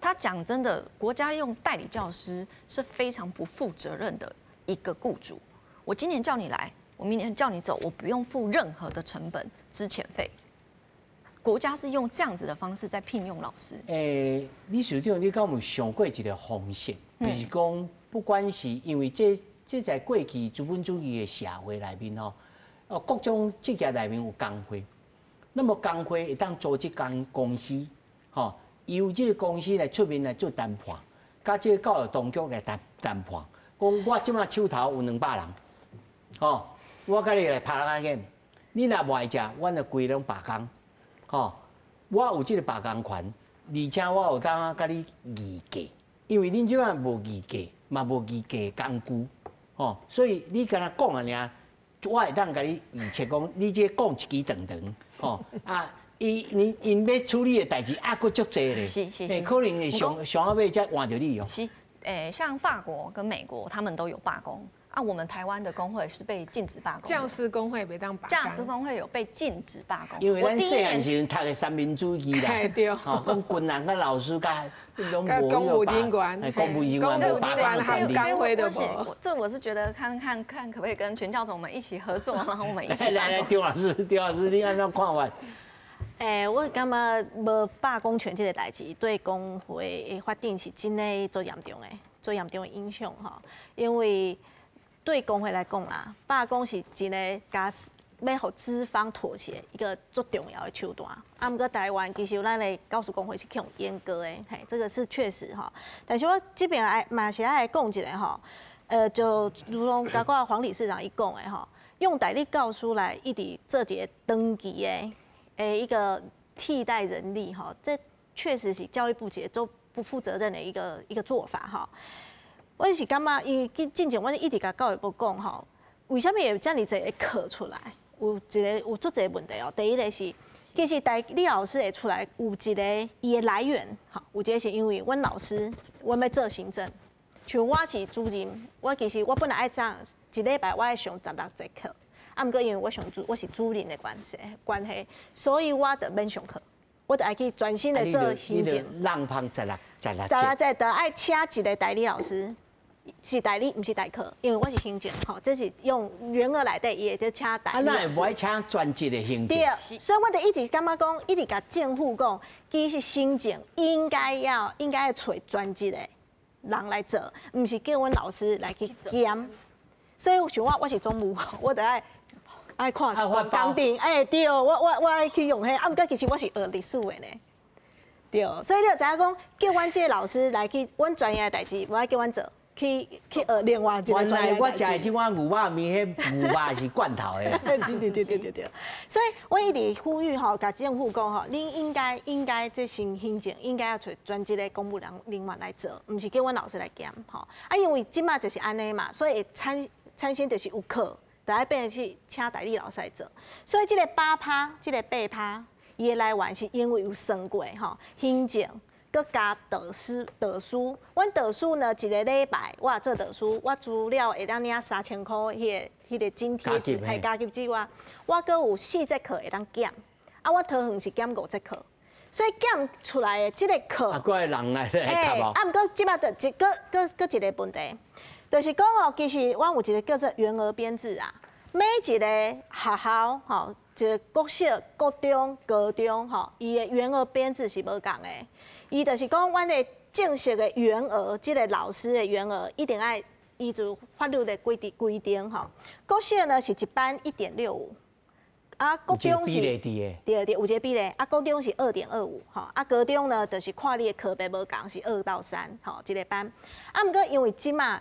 他講真的，國家用代理教師是非常不負責任的一個僱主。我今年叫你來，我明年叫你走，我不用付任何的成本、資遣費。國家是用這樣子的方式在聘用老師。李署長，你敢有想過一個方式，就是講，不管是因為這在過去資本主義的社會內面吼，哦，各種職業內面有工會，那麼工會會當組織間公司，吼，由這個公司來出面來做談判，佮這個教育當局來談談判，講我這馬手頭有200人，吼。我佮你來拍較緊，你若無愛食，阮就規攏罷工，吼！我有這個罷工權，而且我有當佮你議價，因為恁這馬無議價，嘛無議價工具，吼！所以你敢若講按呢，我會當共你預測講，你這講一支長長，吼啊！伊你𪜶欲處理的代誌猶閣足濟咧，是是，可能會上上後尾才換著你哦。是，像法國跟美國，他們都有罷工。啊，我們台灣的工會是被禁止罷工。教師工會袂當罷工。教師工會有被禁止罷工。因為咱細漢時陣讀的三民主義啦，吼，講軍人佮老師佮攏無公務人員，公務人員無罷工的權利。工會都無。這我是覺得看看看可不可以跟全教總們一起合作，然後我們一起。來來，張老師，張老師，你按怎看法？我感覺無罷工權這個代誌對工會的發展是真的足嚴重的，足嚴重的影響吼，因為。對工會來講啦，罷工是一個共欲予資方妥協一個足重要的手段。啊，毋過台灣其實咱的教師工會是去予閹割的，嘿，這個是確實吼。但是我這邊愛嘛是愛講一下吼，就如同剛剛黃理事長伊講的吼，用代理教師來一直做一個長期的一個替代人力吼，這確實是教育部一個足不負責任的一個做法吼。阮是感覺，因為進前阮一直共教育部講吼，為啥物會遮爾濟個課出來？有一個有足濟問題哦。第一個是，其實代理老師會出來有一個伊的來源，吼，有一個是因為阮老師，阮欲做行政，像我是主任，我其實我本來愛上一禮拜我愛上16節課，啊，毋過因為我是主任的關係，所以我就免上課。我就愛去專心的做行政。浪芳十六十六十六節就愛請一個代理老師。是代理，毋是代課，因為我是行政，吼，這是用員額內底，伊會得請代理。啊，哪會無愛請專職的行政？對，所以我就一直感覺講，一直共政府講，其實行政應該要揣專職的人來做，毋是叫阮老師來去兼。所以像我，我是總務，我就愛看工程，欸對，我愛去用彼，啊，毋過其實我是學歷史的呢。對，所以你就知影講，叫阮這個老師來去，阮專業的代誌，無愛叫阮做。去學另外一個專業。原來我食的這碗牛肉麵，彼牛肉是罐頭的。對對對對對對。所以我一直呼籲吼，共政府講吼，恁應該這行政應該要揣專職的公務人員來做，毋是叫阮老師來兼吼。啊，因為這馬就是按呢嘛，所以會產生就是有課，就愛變成去請代理老師來做。所以這個8趴，這個8趴，伊的來源是因為有算過吼，行政。閣加導師，導師，阮導師呢，一個禮拜我做導師，我除了會當領3000箍彼個津貼，係加給之外，我閣有四節課會當減，啊，我桃園是減五節課，所以減出來的這個課，啊，閣有人來來讀哦。啊，毋過這馬就一閣閣閣一個問題，就是講哦，其實阮有一個叫做員額編制啊，每一個學校吼，一個國小、國中、高中吼，伊的員額編制是無仝的。伊就是講，阮的正式的員額，這個老師的員額一定愛依照法律的規定規定吼。國小呢是一班1.65，啊，國中是對對，有一個比例。啊，國中是2.25，吼，啊，高中呢，就是看你的科別無仝，是2到3，吼，一個班。啊，毋過因為這馬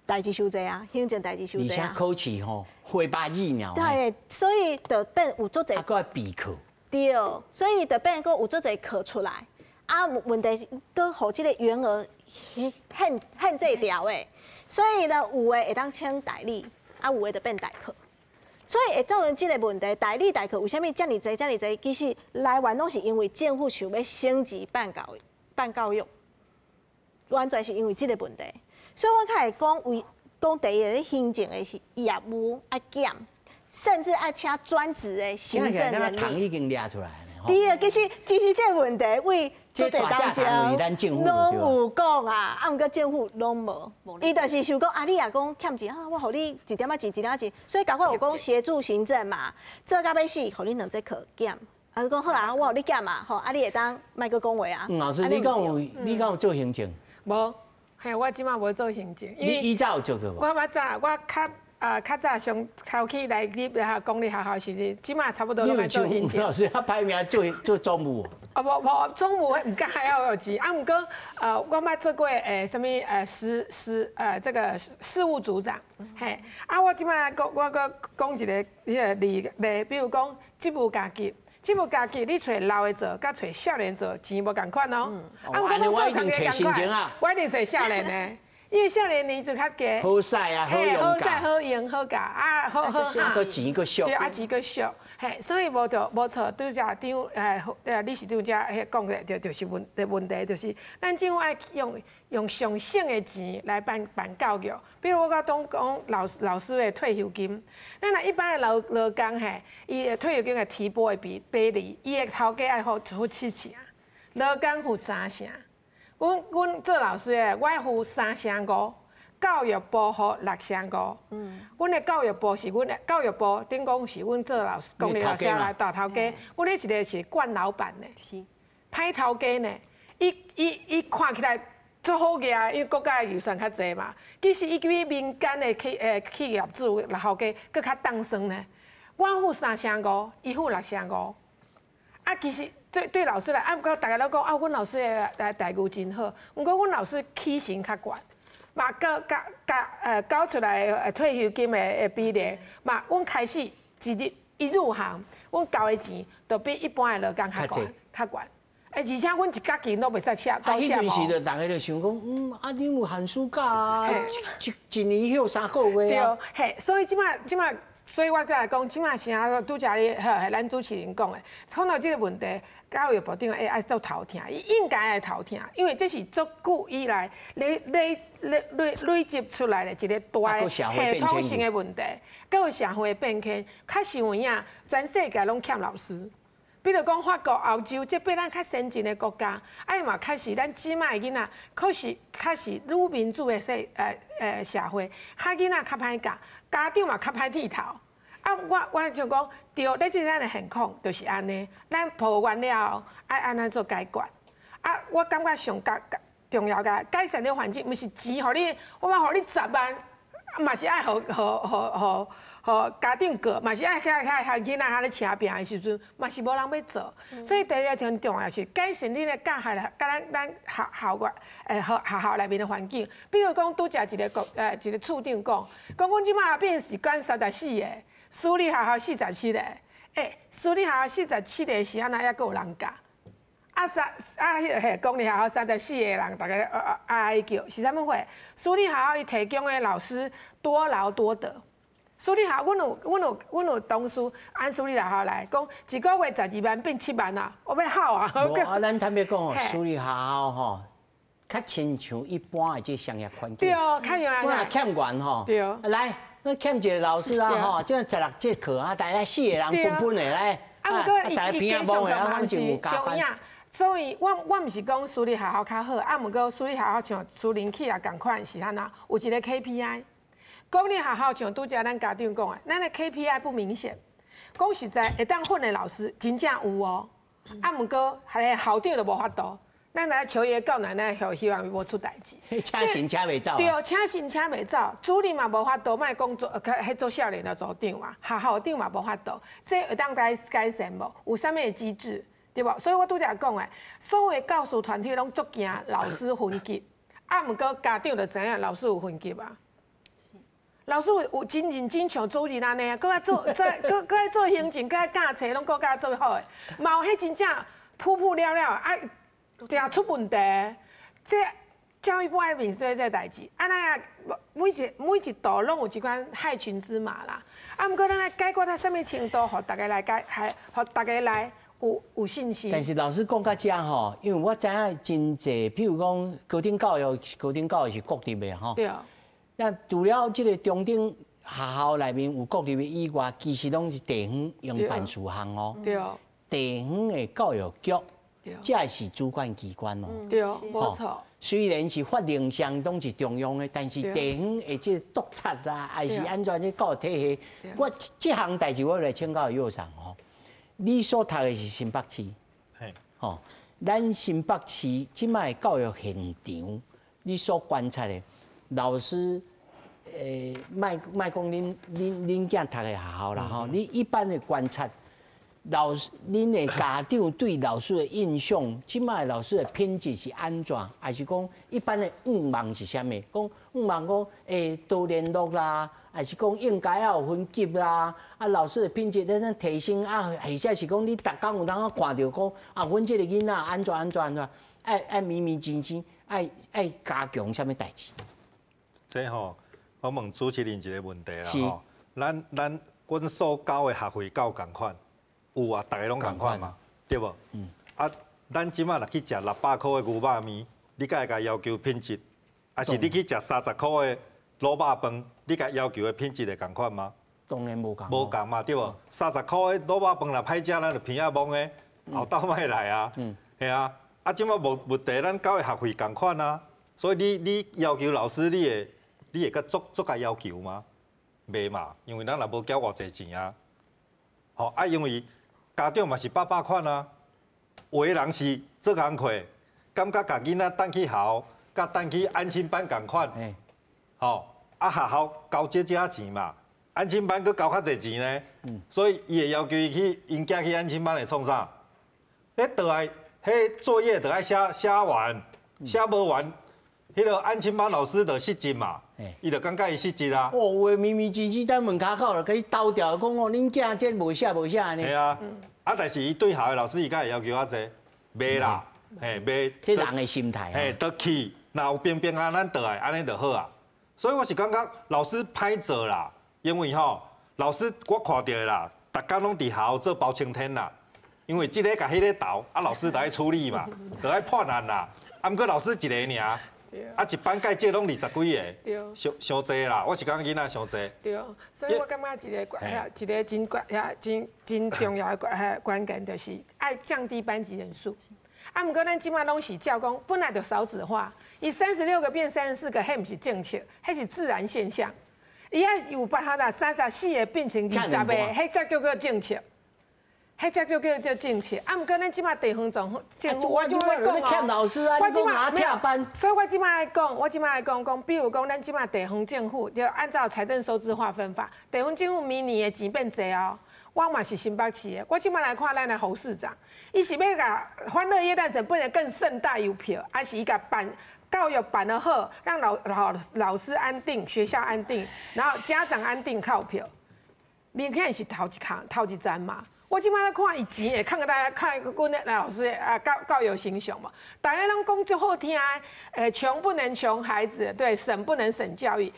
代誌傷濟啊，行政代誌傷濟啊。而且考試吼，火把疫苗。對，所以就變有足濟。啊，閣愛備課。對，所以就變閣有足濟課出來。啊，問題是閣予這個員額限限制牢的，所以呢，有的會當請代理，啊，有的就變代課。所以會造成這個問題，代理代課為啥物遮爾濟遮爾濟？其實來源攏是因為政府想欲升級辦教辦教育，完全是因為這個問題。所以我較會講為講第一個行政的業務愛減，甚至愛請專職的行政人力。已經掠出來。對啊，其實這個問題為足濟當中攏有講啊，啊，毋過政府攏無，伊就是想講啊，你若講欠錢啊，我予你一點仔錢，一點仔錢，所以共款有講協助行政嘛，做到欲死，予你兩節課減，啊，講好啊，我予你減嘛，吼，啊，你會當莫閣講話啊。老師，你敢有做行政？無，嘿，我這馬無做行政。你以前有做過無？我較早，我較。啊，較早上頭去來入學公立學校時，這馬差不多攏愛做行政。老師，較歹命做做總務。啊，無無總務毋敢還要有錢，啊，毋過我捌做過啥物事事這個事務組長，嘿，啊，我這馬講我閣講一個彼個例例，比如講職務加給。職務加給，你揣老的做，佮揣少年做，錢無仝款哦。啊，毋過我一定揣新錢啊。我一定揣少年的。因為少年年資較低，好使啊，好用好使好用好教啊，好好啊，閣錢閣俗，對，啊錢閣俗，嘿，所以無著無錯，拄才張理事長遮彼講的，就是問的問題，就是咱政府愛用用上省的錢來辦辦教育，比如我閣講老老師的退休金，咱若一般的勞勞工嘿，伊的退休金的提撥的比比例，伊的頭家愛付付七成，勞工付三成。阮阮做老師的，我付3成5，教育部付6成5。阮的教育部是阮的教育部，等於講是阮做老師，公立老師來大頭家。阮彼一個是慣老闆呢，歹頭家呢。伊伊伊看起來足好額，因為國家的預算較濟嘛。其實伊比民間的企企業主頭家閣較當算呢。我付三成五，伊付六成五。啊，其實。對對，老師來，啊，毋過逐家攏講啊，阮老師的待遇真好。毋過阮老師起薪較懸，嘛，閣佮佮交出來退休金的比例，嘛，阮開始一日一入行，阮交的錢就比一般的勞工較懸，較懸。而且阮一角錢攏袂使車。啊，彼陣時就逐家就想講，啊，恁有寒暑假啊，一一年休3個月啊。對，嘿，所以這馬這馬。所以我閣來講，這馬啥拄才你好，咱主持人講的，講到這個問題，教育部長會愛做頭疼，伊應該愛頭疼，因為這是足久以來累累累累累積出來的一個大系統性的問題，閣有社會的變遷，確實有影，全世界攏欠老師。比如講法國、歐洲，這比咱較先進的國家，啊嘛確實咱這馬的囡仔，確實確實愈民主的社社會，較囡仔較歹教，家長嘛較歹剃頭。啊，我我就講，對，咧這咱的現況就是按呢，咱抱怨了後，愛按怎做解決？啊，我感覺上較重要的改善的環境，毋是錢予你，我嘛予你10萬，嘛是愛予予予予予家長過，嘛是愛遐遐遐囡仔遐咧車拼的時陣，嘛是無人欲做。所以第一個真重要是改善恁的教學，佮咱咱學校外學學校內面的環境。比如講，拄才一個國一個處長講，講阮這馬變是管34個，私立學校47個。私立學校47個是按怎猶閣有人教？啊三啊，彼個嘿，公立學校34個人，逐家哀哀叫，是啥物貨？私立學校伊提供的老師多勞多得。私立學校，阮有阮有阮有同事按私立學校來講，一個月12萬變7萬啊，我欲哭啊！無啊，咱坦白講哦，私立學校吼，較親像一般的這商業環境。對，較像我若欠員吼，對，來，我欠一個老師啊吼，這16節課啊，大家四個人分分的來，啊，毋過伊伊加上嘛是有影。所以我我毋是講私立學校較好，啊，毋過私立學校像私人企業仝款是按怎？有一個 KPI。公立學校像拄才咱家長講的，咱的 KPI 不明顯。講實在，會當訓的老師真正有哦，啊，毋過彼個校長就無法度。咱來求爺告奶奶，希望伊無出代誌。請神請袂走。對，請神請袂走，主任嘛無法度，莫講做，彼做少年的組長嘛，學校長嘛無法度，這會當改善無？有啥物的機制，對無？所以我拄才講的，所有教師團體攏足驚老師分級，啊，毋過家長就知影老師有分級啊。老師有真認真像主任按呢，閣愛做做，閣愛做行政，閣愛教冊，攏閣較做好的。嘛有彼真正噗噗了了啊，定出問題。這教育部愛面對這代誌，按呢啊，每一度攏有這款害群之馬啦。啊，毋過咱愛解決到啥物程度，予大家來解，還予大家來有信心。但是老師講到遮吼，因為我知影真濟，譬如講高等教育，高等教育是國立的吼。對啊。那除了這個中等學校內面有國立的以外，其實攏是地方用辦事項哦。對。地方的教育局，這是主管機關哦。對，無錯。雖然是法令上攏是中央的，但是地方的這個督察啊，還是按怎這教育體系，我這項代誌我來請教佑尚哦。你所讀的是新北市，吼，咱新北市這擺教育現場，你所觀察的老師，莫講恁囝讀的學校啦吼，你一般的觀察，老師，恁的家長對老師的印象，這擺老師的品質是按怎？還是講一般的願望是啥物？講願望講，多聯絡啦，還是講應該要有分級啦？啊，老師的品質咱提升啊，或者是講你逐工有當看著講啊，阮這個囡仔按怎按怎按怎，愛迷迷真真，愛加強啥物代誌？這吼，我問主持人一個問題啦吼，咱阮所交的學費夠仝款？有啊，逐个攏仝款嘛，對無？啊，咱這馬若去食600箍的牛肉麵，你敢會共要求品質？還是你去食30箍的滷肉飯，你共要求的品質會仝款嗎？當然無仝。無仝嘛，對無？30箍的滷肉飯若歹食，咱就鼻仔摸的，後斗莫來啊。係啊，啊，這馬無問題，咱交的學費仝款啊，所以你要求老師，你會閣足共要求嗎？袂嘛，因為咱也無交偌濟錢啊。吼啊，因為家長嘛是百百款啊，有的人是做工課，感覺共囡仔等去校，佮等去安親班仝款，吼啊學校交少少仔錢嘛，安親班閣交較濟錢呢，所以伊會要求伊去𪜶囝去安親班來創啥？彼倒來，彼作業著愛寫完，寫無完，彼個安親班老師就失職嘛，伊就感覺伊失職啊。哦，有的明明真真佇門跤口就共伊兜掉，講哦，恁囝這無寫無寫按呢。係啊，啊，但是伊對校的老師伊敢會要求遐濟？袂啦，嘿，袂。這人的心態。嘿，倒去，若有平平安安倒來，按呢就好啊。所以我是感覺老師歹做啦，因為吼，老師我看著的啦，逐工攏佇學校做包青天啦。因為這個共彼個鬥，啊老師著愛處理嘛，著愛判案啦。啊，毋過老師一個爾。啊，一班介少攏20幾個，傷濟啦。我是感覺囡仔傷濟。對，所以我感覺一個真關真真重要的關鍵就是愛降低班級人數。啊，毋過咱這馬攏是照講，本來就少子化，伊36個變34個，彼毋是政策，彼是自然現象。伊愛有辦法啦，34個變成20個，彼才叫做政策。彼才叫做政策，啊，毋過咱這馬地方政府，我這馬講欠老師啊，你講啊拆班，所以我這馬愛講，我這馬愛講講，比如講咱這馬地方政府，就按照財政收支劃分法，地方政府每年的錢變濟哦。我嘛是新北市的，我這馬來看咱的侯市長，伊是欲共歡樂耶誕城變得更盛大有票，還是伊共辦教育辦得好，讓老師安定，學校安定，然後家長安定靠票，明顯是頭一項頭一站嘛。我這擺咧看伊錢會看個大家看阮的老師啊教育形象嘛，大家攏講足好聽，窮不能窮孩子，對，省不能省教育，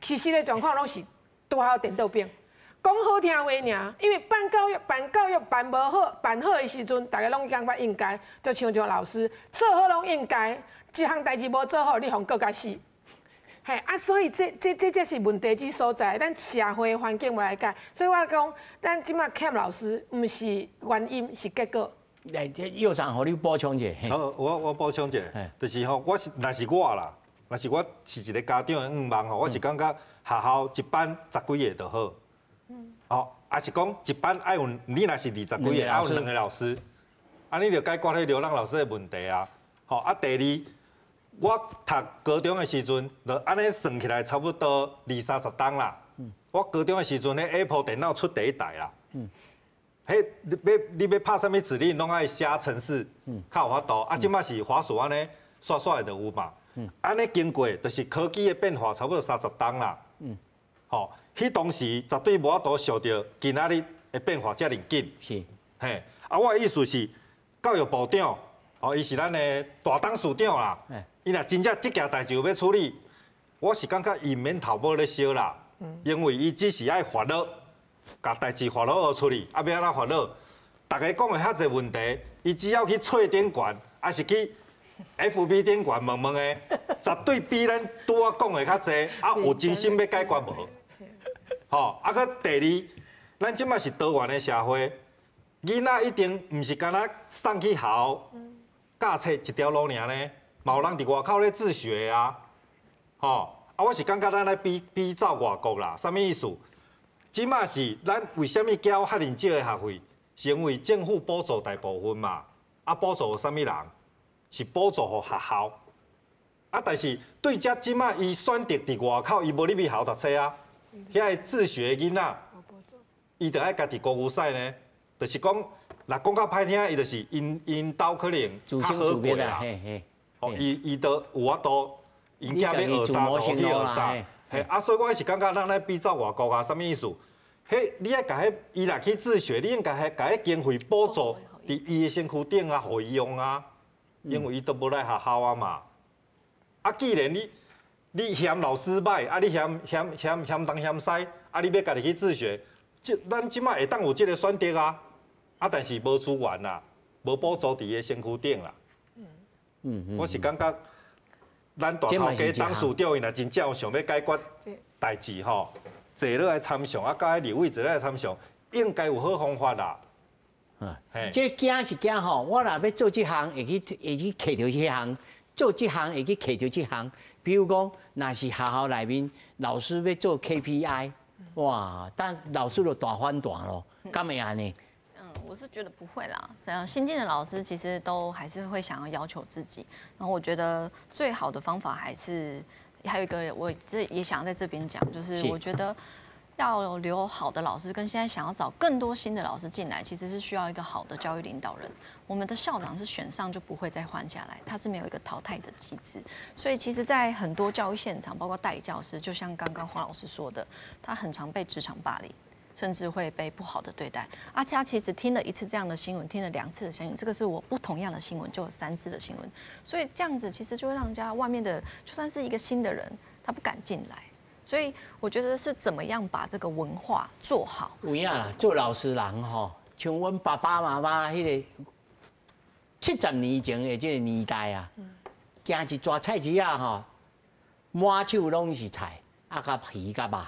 其實的狀況攏是拄好顛倒反，講好聽話爾，因為辦教育辦無好，辦好的時陣，大家攏感覺應該，就像老師做好攏應該，一項代誌無做好，你予告甲死。嘿啊，所以這才是問題之所在。咱社會環境無來改，所以我講，咱這馬欠老師，毋是原因，是結果。來，這佑尚，予你補充一下。好，我補充一下，就是吼，我是若是我啦，若是我是一個家長的願望吼，我是感覺學校一班10幾個就好。哦，還是講一班愛有，你若是20幾個，愛有2個老師，按呢就解決彼流浪老師的問題啊。吼啊，第二，我讀高中的時陣，就按呢算起來差不多二三十冬啦。我高中的時陣，彼 Apple 電腦出第一代啦。彼你欲拍啥物指令，攏愛寫程式，較有法度。啊，這擺是滑鼠按呢刷刷的就有嘛。按呢經過，就是科技的變化，差不多三十冬啦。吼，彼當時絕對無法度想著今仔日的變化遮爾緊。是。嘿，啊，我的意思是，教育部長，哦，伊是咱的大董事長啦。伊若真正這件代誌有欲處理，我是感覺伊毋免頭毛咧燒啦，因為伊只是愛發落，共代誌發落予出去，啊，欲按怎發落？逐家講的遐濟問題，伊只要去喙頂懸，抑是去 FB 頂懸問問的，絕對比咱拄仔講的較濟，啊，有真心欲解決無？吼，啊，閣第二，咱這擺是多元的社會，囡仔一定毋是干焦送去學校教冊一條路爾呢，嘛有人佇外口咧自學啊，吼，啊，我是感覺咱來比比照外國啦，啥物意思？這擺是咱為啥物繳遐爾少的學費？是因為政府補助大部分嘛，啊，補助予啥物人？是補助予學校。啊，但是對這這擺伊選擇佇外口，伊無入去學校讀冊啊，遐个自學的囡仔，伊著愛家己顧牛屎呢。就是講，若講較歹聽，伊就是𪜶𪜶兜可能較好過啦。哦，伊伊都有法度，𪜶囝欲學啥就去學啥。嘿，啊，所以我是感覺咱來比照外國啊，啥物意思？彼你愛共彼伊若去自學，你應該共彼經費補助佇伊的身軀頂啊，予伊用啊，因為伊都無來學校啊嘛。啊，既然你你嫌老師歹，啊，你嫌嫌嫌嫌東嫌西，啊，你欲家己去自學，這咱這擺會當有這個選擇啊。啊，但是無資源啦，無補助佇伊的身軀頂啦。我是感覺，咱大頭家董事長伊若真正有想欲解決代誌吼，坐落來參詳，啊，佮彼立委坐落來參詳，應該有好方法啦。這驚是驚吼，我若欲做這項，會去會去揢著彼項；做這項會去揢著這項。比如講，若是學校內面老師欲做 KPI，哇，但老師就大反彈咯，敢會按呢？我是覺得不會啦，這樣新進的老師其實都還是會想要要求自己。然後我覺得最好的方法還是還有一個，我這也想在這邊講，就是我覺得要留好的老師，跟現在想要找更多新的老師進來，其實是需要一個好的教育領導人。我們的校長是選上就不會再換下來，他是沒有一個淘汰的機制。所以其實，在很多教育現場，包括代理教師，就像剛剛黃老師說的，他很常被職場霸凌。甚至會被不好的對待。阿佳其實聽了一次這樣的新聞，聽了兩次的新聞，這個是我不同樣的新聞，就有三次的新聞。所以這樣子其實就會讓人家外面的，就算是一個新的人，他不敢進來。所以我覺得是怎麼樣把這個文化做好。有影啦，做老師人吼，像阮爸爸媽媽彼個70年前的這個年代啊，行一逝菜市仔吼，滿手攏是菜，啊，佮魚佮肉。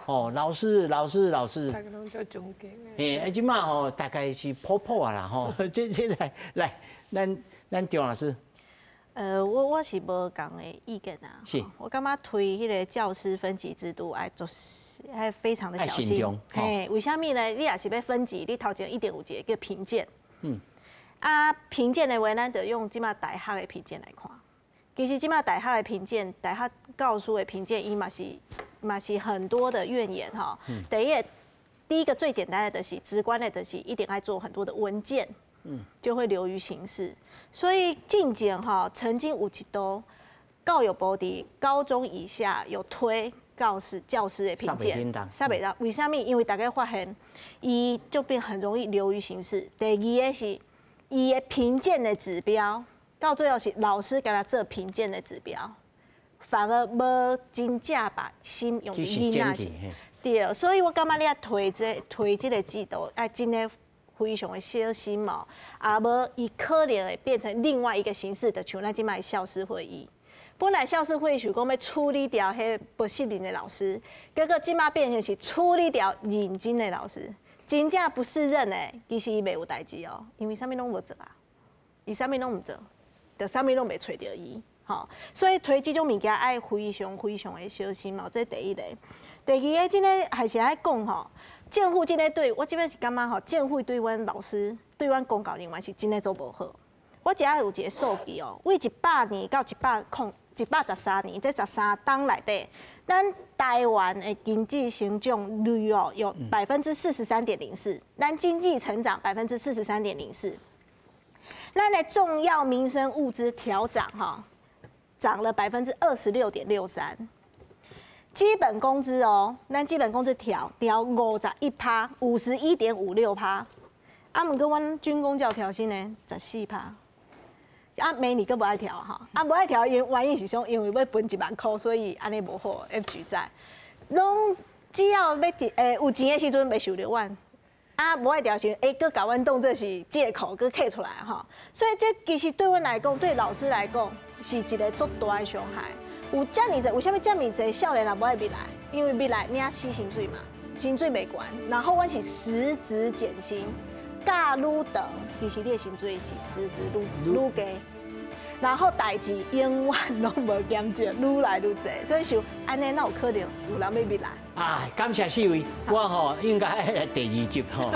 哦，老師，老師，老師。大家攏足尊敬的。嘿，啊，這擺吼，大概是普普啊啦吼，這這來來，咱咱張老師。我我是無仝的意見啊。是。我感覺推彼個教師分級制度愛做，愛非常的小心。嘿，為啥物呢？你若是欲分級，你頭前一定有一個叫評鑑。啊，評鑑的話，咱就用這擺大學的評鑑來看。其實這擺大學的評鑑，大學教師的評鑑，伊嘛是嘛是很多的怨言吼。第一個，第一個最簡單的就是直觀的，就是一定愛做很多的文件，就會流於形式。所以進前吼，曾經有一度教育部佇高中以下有推教師教師的評鑑，煞袂當。為啥物？因為大家發現，伊就變很容易流於形式。第二个是伊的評鑑的指標，到最後是老師共伊做評鑑的指標，反而無真正把心用佇囡仔上。對，所以我感覺你愛推這推這個制度，愛真的非常的小心哦，啊無伊可能會變成另外一個形式的，像咱這擺校師會議。本來校師會議是講欲處理掉彼不適任的老師，結果這擺變成是處理掉認真的老師。真正不適任的，其實伊袂有代誌哦，因為啥物攏無做啊，伊啥物攏毋做，就啥物攏袂揣著伊，吼。所以推這種物件愛非常非常的小心哦，這第一个。第二个，這个還是愛講吼，政府這个對我這擺是感覺吼，政府對阮老師、對阮公教人員是真的做無好。我遮有一个數據哦，對100年到113年，這十三冬內底，咱台灣的經濟成長率哦有43.04%，咱經濟成長43.04%。咱的重要民生物資調漲哈，漲了26.63%。基本工資哦，咱基本工資調調51趴，51.56趴。啊，毋過阮軍公教調薪呢，14趴。啊，明年閣無愛調吼，啊無愛調，因原因是講因為欲分1萬箍，所以按呢無好，會舉債。攏只要欲提，有錢的時陣袂受著阮，啊無愛調時，閣共阮當做是借口，閣揢出來吼。所以這其實對阮來講，對老師來講，是一個足大的傷害。有遮爾濟，為啥物遮爾濟少年人無愛入來？因為入來領死薪水嘛，薪水袂懸，然後阮是實質減薪。教愈長，其實你的薪水是實質愈愈低，然後代誌永遠攏無減少，愈來愈濟，所以想按呢，哪有可能有人欲入來？啊，感謝四位，我吼應該第二集吼。